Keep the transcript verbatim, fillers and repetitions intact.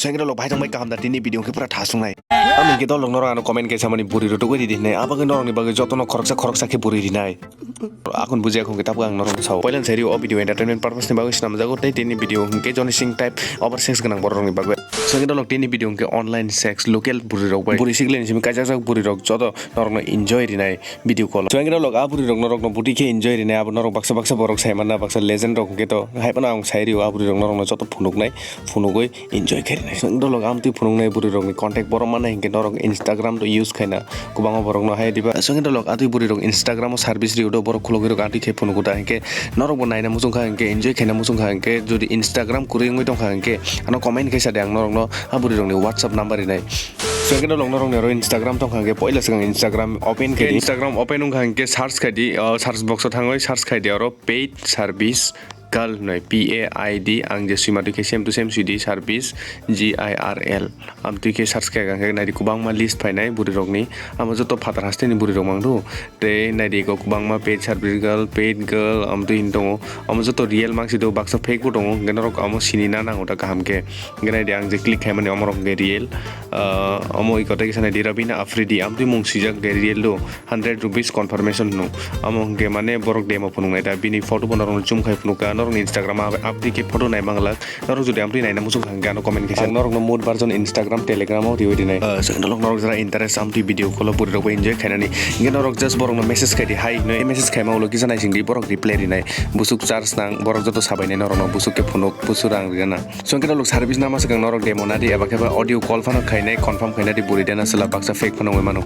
Sengkhe dolok bhai tongbai kaham da tini video khe pura thasung nai. Ami khe dolok norok ano comment khe samani buri rotugwi ridi hinai. Abagwi norokni bagwi jotono khoroksa khoroksa khe buri rinai. Akon bujiya khong khe tabuk ang norok sao. Poilan sai rio o video entertainment purpose ni bagwi swnamjago tei tini video hwnkhe Johnny Singh type over sex gwnang borok rokni bagwi. Sengkhe dolok tini video hwnkhe online sex local buri rok bai. Buri sikleni simi kaijak jak buri rok joto norokno enjoy rinai. Video call. Chwng rok a bwrwi rok norok no bwtwi khe enjoy rinai abo norok baksa baksa borok sai manna baksa legend rok hwnkhe to hai phano ang sai rio a bwrwi rok norok no joto phunuknai phunugwi enjoy khe rinai. Chwng rok amtwi phunuknai bwrwi rok ni contact borok manna hinkhe norok Instagram to use khaina kwbangma borok no hai diba. Chwng rok atwi bwrwi rok Instagram o service rio do borok khulogwi rok atwi khe phunugo da hinkhe norok bo naina muchung kha hinkhe enjoy khaina muchung kha hinkhe jodi Instagram kwrwi wngwi tong kha hinkhe ano comment khe sa de ang norok no a bwrwi rok ni WhatsApp number rinai. Chwng rok norok ni oro Instagram tong kha hinkhe poila swkang Instagram open khe di. Instagram open wngkha hinkhe search khai di, o search box o thangwi search khai di oro paid service girl hinwi P A I D ang je swima twi khe same to same swidi service G I R L. Amtwi khe search khai kha hinkhe naidi kwbangma list phainai bwrwi rokni. Amo joto phatar hasteni bwrwi rok mangdu. Tei naidi eko kwbangma paid service girl, paid girl amtwi hin tongo. Amo joto real mangsi do baksa fake bo tongo. Hinkhe norok amo sini na nango da kaham khe. Hinkhe naidi ang je click khaimani omorok hinkhe real. Ah, omo eko tei kisa naidi Rabina Afridi amtwi mung swijak hinkhe real do. Hundred rupees confirmation hwnwi. Amo hinkhe mane borok demo phunuknai da. Bini photo bo norokno zoom khai phunukha. Norokni Instagram a-, update khe photo nai manglak. Norok jodi amtwi naina muchung kha hinkhe ano comment khe sa. Ang norokno mut version Instagram, Telegram o riwi rinai. Ah, second lok norok jara interest amtwi video call o bwrwi rok bo enjoy khainani. Hinkhe norok just borokno message khai di, "Hi" hinwi. Message khaima ulo kisa naising di borok reply rinai. Busuk charge nang borok joto sabainai norokno busuk khe phunuk busuk rang rwgana. Songkhe norok service nama swkang norok demo nadi eba khe ba audio call phano khainai confirm khainadi bwrwi dena swla baksa fake phano wngwi mano.